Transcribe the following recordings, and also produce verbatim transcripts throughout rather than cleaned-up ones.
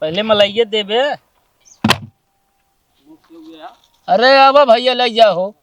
पहले मलाइये देबे। अरे आवा भैया, लइ जाओ।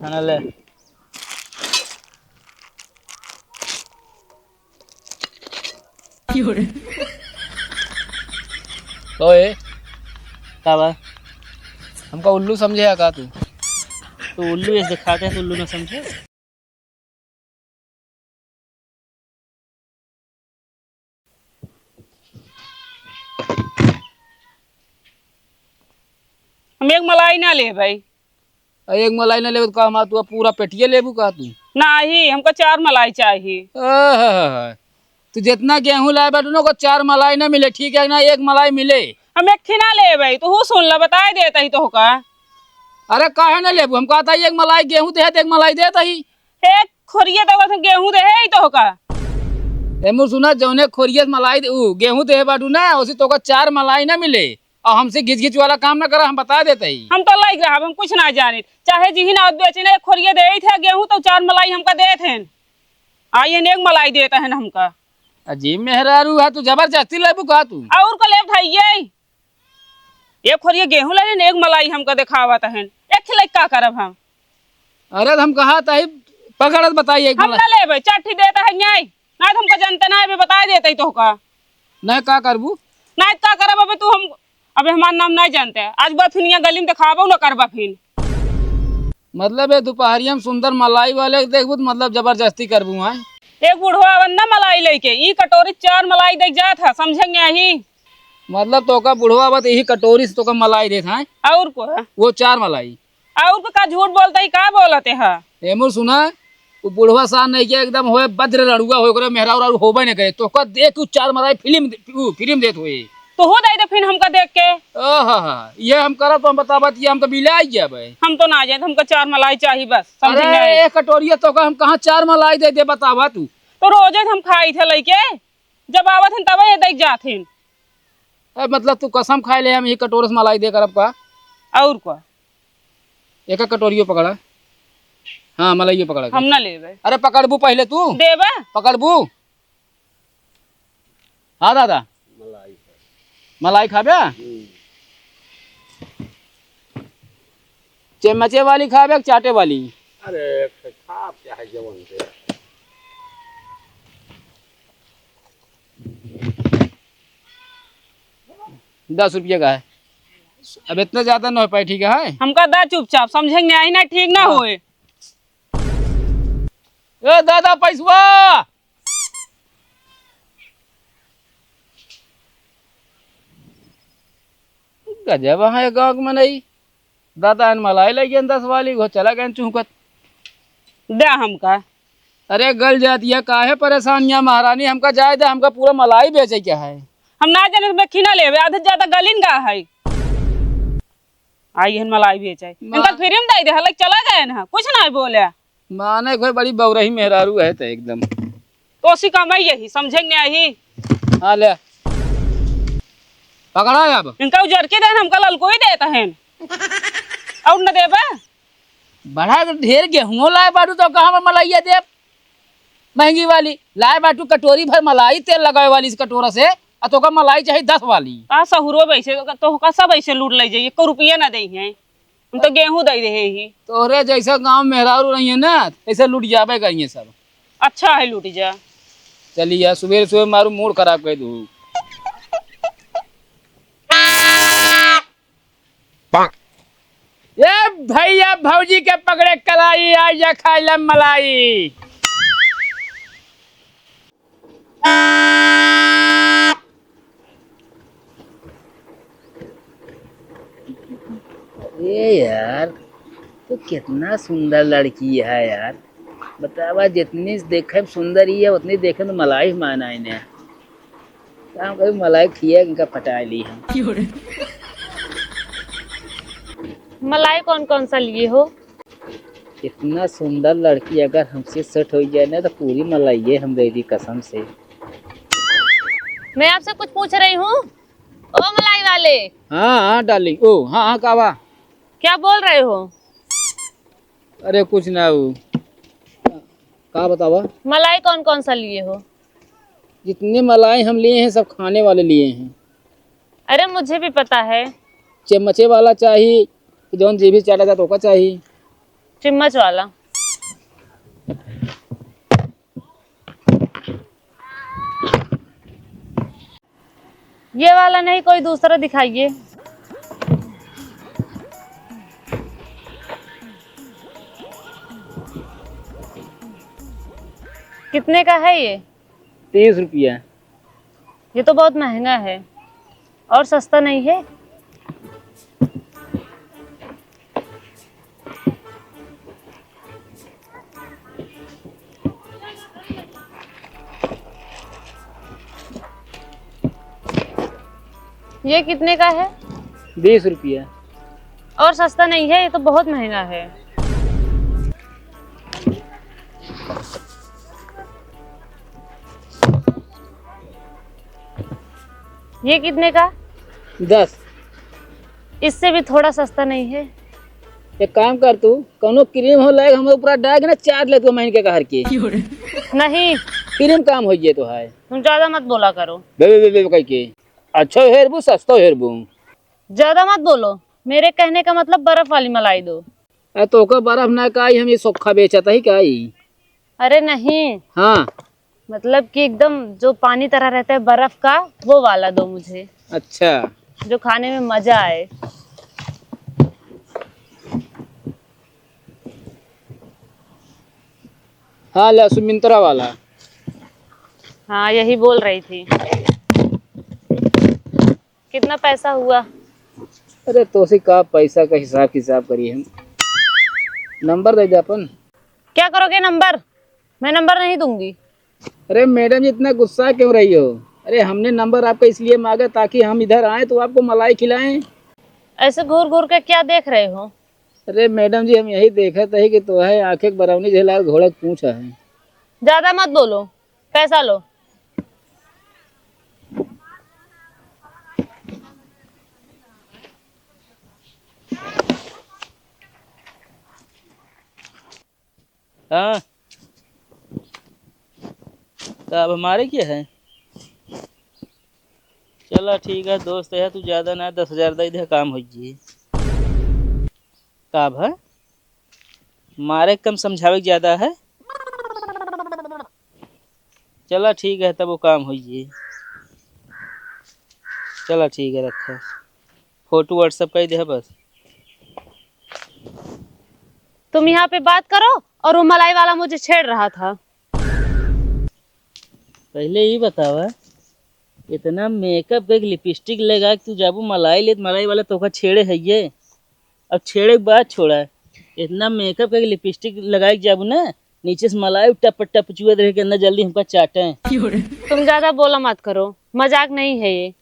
खाना ले। ओए, का बा? हमका उल्लू समझे है का तू? तो उल्लू ऐसे खाते हैं तो उल्लू ना समझे? हम एक मलाई ना लेबै। आ, एक मलाई ना लेबै तो का हमार तू अब पूरा पेटिया लेबू का तू? नाही, हमका चार मलाई चाही। आहा, तू जितना गेहूं लाए बाटू ना, ओकर चार मलाई ना मिले, ठीक है ना? एक मलाई मिले। हम एक ही ना लेबै, तू सुन ला, बताए देत ही तोहका। अरे काहे ना लेबू? हम कहत ही एक मलाई गेहूं देत ही, एक मलाई देत ही। एक खोरिया देवत हम गेहूं देहे ही तोहका। ए मुर सुना, जौने खोरिया से मलाई दे, ऊ गेहूं देहे बाटू ना, ओसे तोहका चार मलाई ना मिले। और हमसे घिच घिच वाला काम ना करा, हम बता देत ही। हम तो लाइक रहब, हम कुछ ना जानित। चाहे जिही ना बेचे ना, एक खोरिया देइत है गेहूं तो चार मलाई हमका देत हैं। आई हैं, एक मलाई देत हैं हमका। अजीब मेहरारू है, तू जबरदस्ती लेबू का तू? और का लेब भाई ये? एक खोरिया गेहूं ले लेन, एक मलाई हमका देखावत हन। एक खिलाई का करब हम? अरे, तो हम कहत ही, पकड़त बताइए एक हम मलाई। ना लेबै, चार ठी देत है न्याय। ना तो हमका जनते ना, अबे बताए देत ही तोहका। नहीं, का करबू? नहीं, का करब अबे तू हम, अबे हमार नाम नहीं जानते। आज बा फिन यहाँ गली में देखाबो ना करबा फिन। मतलब, ये दोपहरिया में सुंदर मलाई वाले के देखबू, तो मतलब जबरदस्ती करबू, हैं? एक बुढ़वा आवन ना मलाई लेके, ई कटोरी चार मलाई दे जात है, समझे नहीं? मतलब, तोका बुढ़वा बा, तो यही कटोरी से तोका मलाई देत है। और को है? वो चार मलाई। और को का झूठ बोलत ही, का बोलत है? ए मोर सुना, वो बुढ़वा सान नहीं किया, एकदम होए बज्र रड़ुआ होए, ओकरे मेहरारू रारू होबे नहीं करे। तोका दे तू चार मलाई फिल्म दे-, ऊ, फिल्म देत होए। तो हो दे दे फिर हमका देख के। ओहो, ये हम करब तो हम बताबत, ये हम तो बिलाई जाबे। हम तो ना जाए, हमका चार मलाई चाही बस, समझे अरे, नहीं? एक कटोरिया तोका हम कहाँ चार मलाई दे दे, बतावा तू। तो रोजे हम खाई थे लइके, जब आवत हन तब ये दे जात हन। ए, मतलब तू कसम खाए ले हम ये कटोरे से मलाई दे करब का? और का? एक कटोरियो पकड़ा। हाँ, मलाइयो पकड़ा के। हम ना लेबे। अरे पकड़बू पहले तू। देबे? पकड़बू? हाँ दादा। मलाई खाबे? हम्म। चम्मचे वाली खाबे कि चाटे वाली? अरे, खाब चाहे जवन दे। दस रुपया का है। अब इतना ज्यादा न हो पाए, ठीक है? हमका दा चुपचाप, समझे नहीं आई ना, ठीक ना हाँ। होए। ए दादा, पैसवा। गजब है गाँव के मनई। दादा एन मलाई लइ गए दस वाली, वो चला गए चूहकत। दे हमका। अरे गल जात, ये काहे परेशान या महारानी, हमका जाए दे, हमका पूरा मलाई बेचे के है। हम ना जाने में खीना लेवे, आधे से ज्यादा गलिन का है। आई हन मलाई बेचे। मा- इनका फिर हम दे दे, हलक चला गए ना, कुछ ना बोले। माने कोई बड़ी बौरही मेहरारू है तो एकदम। तो सी कमाई यही, समझे नहीं आई। हाँ, ले। पकड़ा है अब। इनका उजर के देन, हमका ललको ही देता है। और न देबा? बड़ा ढेर गेहूं लाए बाटू तो कहाँ में मलाइया देब? महंगी वाली। लाए बाटू कटोरी भर मलाई तेल लगावे वाली इस कटोरा से, आ तोका मलाई चाही दस वाली। आ सहुरो वैसे, तोहका सब ऐसे लूट ले जाइए, एको रुपया ना दे हैं। हम तो गेहूं दे रहे ही। तोहरे जैसा गांव मेहरारू रही है ना, ऐसे लूट जाबे करिए सब। अच्छा है लूट जा। चलिए यार, सुबह सुबह मारू मूड खराब कर दू। ए भैया भौजी के पकड़े कलाई, आ जा खाइला मलाई। ए यार, तो कितना सुंदर लड़की है यार। बतावा, जितनी देखे में सुंदर ही है, उतनी देखे में मलाई माना इन्हें। काम करी, मलाई खिया इनका पटाए ली हम। मलाई कौन कौन सा लिए हो? इतना सुंदर लड़की अगर हमसे सेट हो जाए ना, तो पूरी मलाइये हम दे दी कसम से। मैं आपसे कुछ पूछ रही हूँ। ओ मलाई वाले। हाँ, हाँ, डार्लिंग। ओ, हाँ, हाँ, का बा? क्या बोल रहे हो? अरे, कुछ ना, वो का बतावा? मलाई कौन कौन सा लिए हो? जितने मलाई हम लिए हैं, सब खाने वाले लिए हैं। अरे, मुझे भी पता है। चम्मचे वाला चाही, कि जौन जे भी चाटा जात ओका चाही। चम्मच वाला। ये वाला नहीं, कोई दूसरा दिखाइए। कितने का है ये? तीस रुपया। ये तो बहुत महंगा है, और सस्ता नहीं है? ये कितने का है? बीस रुपया। और सस्ता नहीं है, ये तो बहुत महंगा है। ये कितने का? दस। इससे भी थोड़ा सस्ता नहीं है? एक काम कर तू, कौनो क्रीम हो लायक, हम ऊपर डाल के ना चाट ले तू, महीन के कहर के। नहीं। क्रीम काम हो गए तो है। तुम ज्यादा मत बोला करो। बे, बे, बे, बे, कह के। अच्छा हेरबू, सस्ता हेरबू। ज्यादा मत बोलो, मेरे कहने का मतलब बर्फ वाली मलाई दो। अरे तोका बर्फ ना काई, हम ये सोखा बेचत ही काई। अरे नहीं। हाँ। मतलब कि एकदम जो पानी तरह रहता है बर्फ का, वो वाला दो मुझे। अच्छा। जो खाने में मजा आए। हाँ, ले सुमिंत्रा वाला। हाँ, यही बोल रही थी। कितना पैसा हुआ? अरे, तोसे का पैसा का हिसाब किताब करी हम। नंबर दे दे अपन। क्या करोगे नंबर? मैं नंबर नहीं दूंगी। अरे मैडम जी, इतना गुस्सा क्यों रही हो? अरे, हमने नंबर आपका इसलिए मांगा ताकि हम इधर आए तो आपको मलाई खिलाएं। ऐसे घूर घूर के क्या देख रहे हो? अरे मैडम जी, हम यही देखत ही कि तोहे आँखें के बरौनी झेलाल घोड़ा के पूँछ है। ज्यादा मत बोलो, पैसा लो। हाँ, तो अब हमारे क्या है? चला ठीक है दोस्त, है तू ज्यादा ना, दस हजार दे दे, काम हो जाई। का भा? मारे कम, समझावे के ज्यादा है। चला ठीक है, तब वो काम हो जाई। चला ठीक है, रखा। फोटो WhatsApp कर दे बस। तुम यहाँ पे बात करो और वो मलाई वाला मुझे छेड़ रहा था। पहले ई बतावा, इतना मेकअप कइके, लिपस्टिक लगा के तू जाबू मलाई लेत, मलाई वाला तोका छेड़े है ये? अब छेड़े के बात छोड़ा, इतना मेकअप कइके, लिपस्टिक लगा के जाबू ना, नीचे से मलाई टप टप चुअत रहे कि अंदर जल्दी हमका चाटे। तुम ज्यादा बोला मत करो, मजाक नहीं है ये।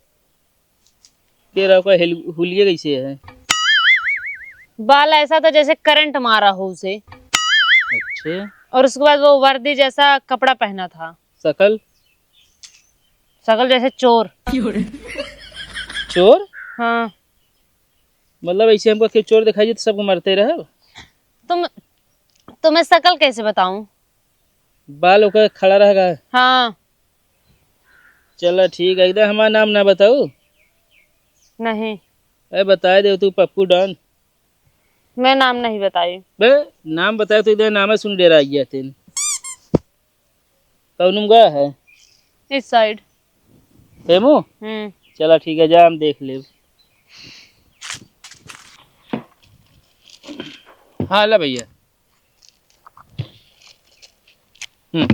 तेरा का हिल-, हुलिया कैसे है? बाल ऐसा था जैसे करंट मारा हो उसे। अच्छा। और उसके बाद वो वर्दी जैसा कपड़ा पहना था। शकल? शकल जैसे चोर। चोर? हाँ। मतलब ऐसे हमको कोई चोर दिखाई दे तो सबको मारते रहे? तुम, तुम्हें शकल कैसे बताऊं? बाल ओकर खड़ा रहेगा? हाँ। चला ठीक है, एकदम हमारा नाम ना बताऊ। नहीं। अरे बताए दे तू पप्पू डॉन। मैं नाम नहीं बताई। बे, नाम बताए तो इधर नाम सुन डेरा गया तेन। कौन मुंगा है? इस साइड। हेमू? हम्म। चला ठीक है, जा हम देख लेब। हाँ, ला भैया। हम्म।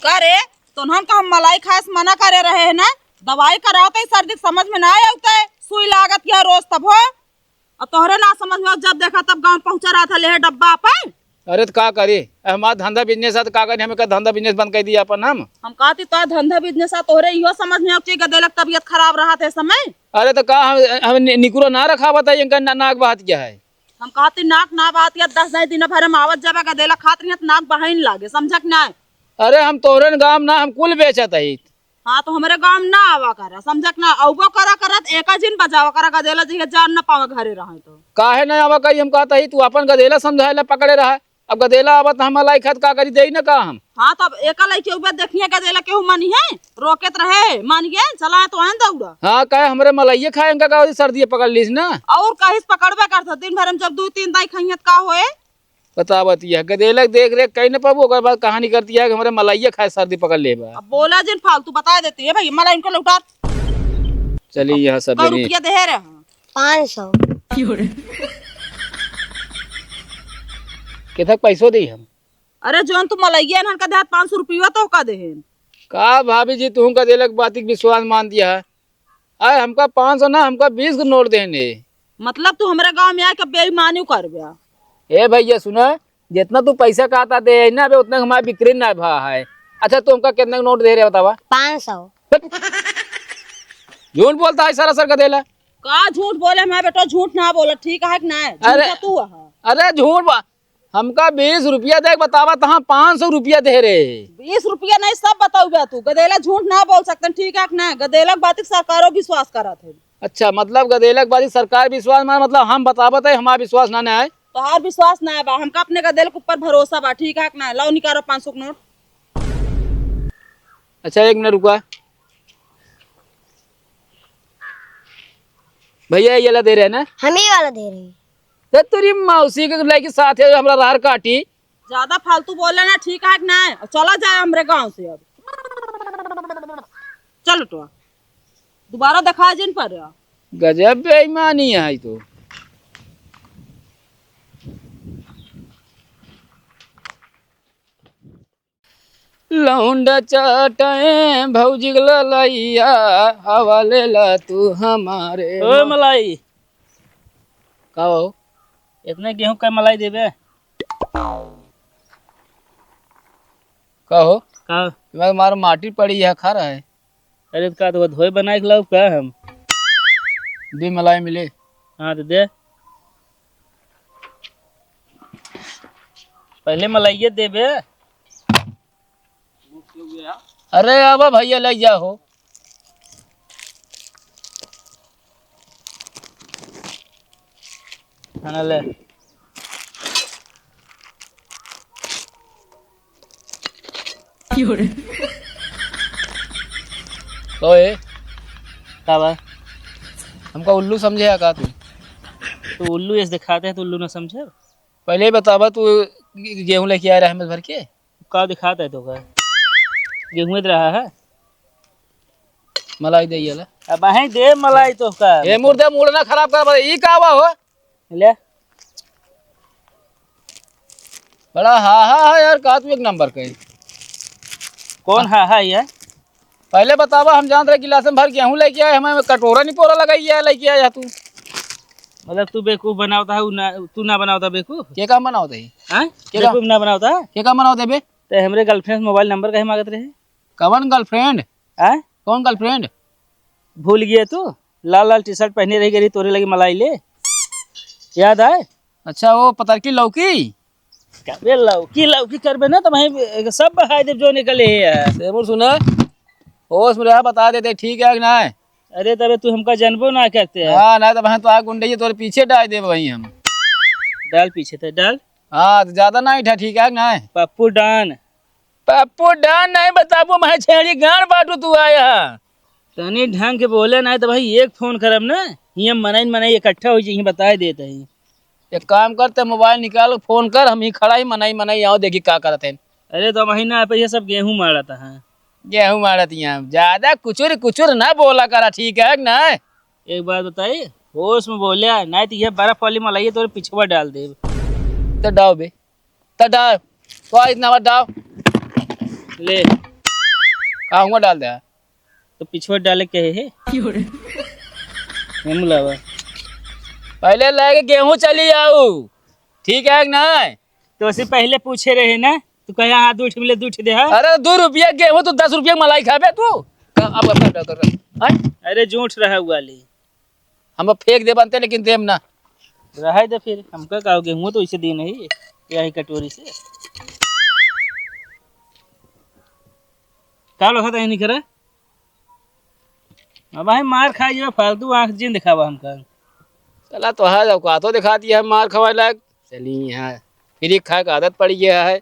का रे, तोन्हन का हम मलाई खाए से मना करे रहे हैं ना? दवाई कराओ तो ई सर्दी के समझ में ना आवत है, सुई लागत यह रोज तब हो। और तोहरे ना समझ में, जब देखा तब गाँव पहुँचा रहा था, ले डब्बा अपन। अरे तो का करी, हमारा धंधा बिजनेस है तो का करी, हमें का धंधा बिजनेस बंद कर दिया अपन हम। हम कहती तो धंधा बिजनेस है, तोहरे इहो समझ में आवत चाहिए, गदेलक तबीयत खराब रहा थे समय। अरे तो का हम, हम नि-, निकुरो ना रखा बताइए, इनका ना, नाक बहात क्या है? हम कहती नाक ना बहात या, दस नहीं दिन भर हम आवत जाबा, गदेला खात रही तो नाक बहाइन लागे, समझक ना? अरे हम तोहरे गाँव ना, हम कुल बेचत है। हाँ, तो हमरे गाँव में ना आवा करा, समझा कि ना? अउबो करा, करत एका जिन बजावा करा, गदेला जइहे जान ना पावे घरे रहे तो। काहे ना आवा करी, हम कहत ही, तू अपन गदेला समझाए ला पकड़े रहा। अब गदेला आवत, हम मलाई खात का करी, देई ना का हम? हाँ, तब एका लइके उबे देखिए, गदेला केहू मानिहे, रोकत रहे, मानिहे, चला तो आन दौड़ा। हाँ, काहे हमरे मलाइये खाए, इनका का होई, सर्दी पकड़ लीस ना। और कहिस पकड़बे करत, दिन भर में जब दू तीन दाई खइहत का होए? बतावत यह गदेला देख रेख कहीं न पाबू, ओकर बाद कहानी करती है कि हमरे मलाइये खाए सर्दी पकड़ ले बा। अब बोला जिन फालतू, बताए देती है भाई, मला इनको लौटा। चली यहाँ सब कै जनी। रुपया देहे रहे? पाँच सौ। केथक पैसो दी हम? अरे, जौन तू मलइया इन्हन का देहात पाँच सौ रुपया तो का देहेन? का भाभी जी, तुहूँ गदेला के बाती के विश्वास मान दिया है। अरे, हमका पाँच सौ ना, हमका बीस के नोट देने। मतलब, तू हमरे गाँव में आके बेईमानी करबे? ए भैया, सुना, जितना तू पैसा कहता दे है ना, अबे उतना हमारा बिक्री ना भा है। अच्छा, तू हमका कितना के नोट दे रहे, बतावा? पाँच सौ। झूठ बोलता है सरासर गदेला। का झूठ बोले हमारा बेटा, झूठ ना बोला, ठीक है कि ना? अरे, झूठा तू है। अरे, झूठ बा-, हमका बीस रुपया दे के बतावा, तहाँ पाँच सौ रुपया दे रहे। बीस रुपया नहीं, सब बताऊ बे तू। गदेला झूठ ना बोल सकते, ठीक है कि ना? गदेला के बात सरकारो विश्वास करत है। अच्छा, मतलब गदेला के बात सरकार विश्वास मान, मतलब हम बतावत है, हमारा विश्वास ना, ना है। तोहार विश्वास ना बा, हमका अपने गदेला के ऊपर भरोसा बा, ठीक है कि ना? लाओ निकालो पाँच सौ के नोट। अच्छा, एक मिनट रुका। भैया, ये ला दे रहे हैं ना? हम ही वाला दे रहे हैं। तो तेरी मौसी के लड़की साथ है, हमरा रार काटी। ज्यादा फालतू बोले ना, ठीक है कि ना? और चला जाए हमरे गाँव से अब। चल बेटवा, दोबारा देखा जिन पर। गजब बेईमानी है तो। लौंडा चाटे भौजी के ललैया, हवा लेला तू हमारे ओ मा- मलाई। का हो? इतने गेहूं का मलाई देबे? का हो? का? तुम्हारे मार माटी पड़ी है, खा रहा है। अरे, तो का तो धोए बनाए के लाओ का हम? दे मलाई मिले। हाँ, तो दे। पहले मलाइये देबे। अरे, आवा भैया, ले जाओ। खाना ले। क्यों रे? ओए। का बा? हमका उल्लू समझे है का तू? तू उल्लू ऐसे दिखाते है, तू उल्लू ना समझे? पहले ही बतावा, तू गेहूं लेके आया रहा है भर के? का दिखाता है तो का? गेहूं रहा है? मलाई दे ये ले। अब अहें दे मलाई तो का? ए मुर्दा, मूड ना खराब कर, ई का बा हो? ले। बड़ा हा हा है यार, का तू एक नंबर का है। कौन हा हा ये? पहले बतावा, हम जानत रहे गिलास में भर गेहूं लेके आए, हमें कटोरा नहीं पोरा लगाई है, लेके आया तू। मतलब तू बेवकूफ बनावता है, उ ना, तू ना बनावता बेवकूफ? के काम बनावता है? हाँ? के काम? बेवकूफ ना बनावता है? के काम बनावता है बे? ते हमरे girlfriend से mobile number काहे मांगत रहे? कवन girlfriend? हाँ? कौन girlfriend? भूल गया तू? लाल लाल T-shirt पहने रह गई, तोरे लगी मलाई ले। याद आए? अच्छा, वो पतरकी लौकी? कबे लौकी, लौकी करबे ना, तो वहीं सब बहाय देब जो निकले है। सेबुर सुना, होश में रहा, बता देते, ठीक है कि ना? अरे, तबे तू हमका जानबो ना करते है। हाँ, ना, तो वहीं तो आ गुंडे, ये तोरे पीछे डाल देब वहीं हम। डाल पीछे ते, डाल। हाँ, तो ज्यादा ना इठा, ठीक है कि ना? पप्पू डॉन। पप्पू डॉन नहीं बताबो, मैं छेड़ी गांड बाटू तू आया। तनी ढंग के बोले, नहीं तो भाई एक फोन करब ना, हियां मनई मनई इकट्ठा हो जाई, बताए देत ही। एक काम कर, ते मोबाइल निकाल, फोन कर, हम ही खड़ा ही, मनई मनई आओ, देखी का करत हैं। अरे तो वही ना, पे ये सब गेहूं मारत हैं। गेहूं मारत यहाँ, ज्यादा कुचुर कुचुर ना बोला करा, ठीक है कि ना? एक बात बताई, होश में बोले, नहीं तो ये बर्फ वाली मलाई तोरे पिछवा डाल दे। तो डाल बे। त डाल, तो इतना बार डाल। ले। का हुआ डाल दे? तो पिछवा डाले के है? क्यों रे? हम लावा। पहले लेके गेहूं चली आऊ, ठीक है कि नहीं? तो उसे पहले पूछे रहे ना, तू कहे हाँ, दू ठे मिले, दू ठे दे, हाँ? अरे, दू रुपया गेहूं, तू दस रुपया मलाई खाबे तू? का, अब, अब, अब, अब, अब, हैं? अरे, झूठ रहा हुआ ली। हम फेंक दे बनते, लेकिन देम ना। रहे दे फिर, हमका का हो, गेहूं तो इसे दी नहीं, यही कटोरी से। का लोग खाता है नहीं करे? अब भाई मार खाई जो फालतू आँख जिन दिखावा हमका। चला तो है, औकातो दिखा दिया है मार खवाए लायक। चली यहाँ फ्री खाए का आदत पड़ी गया है।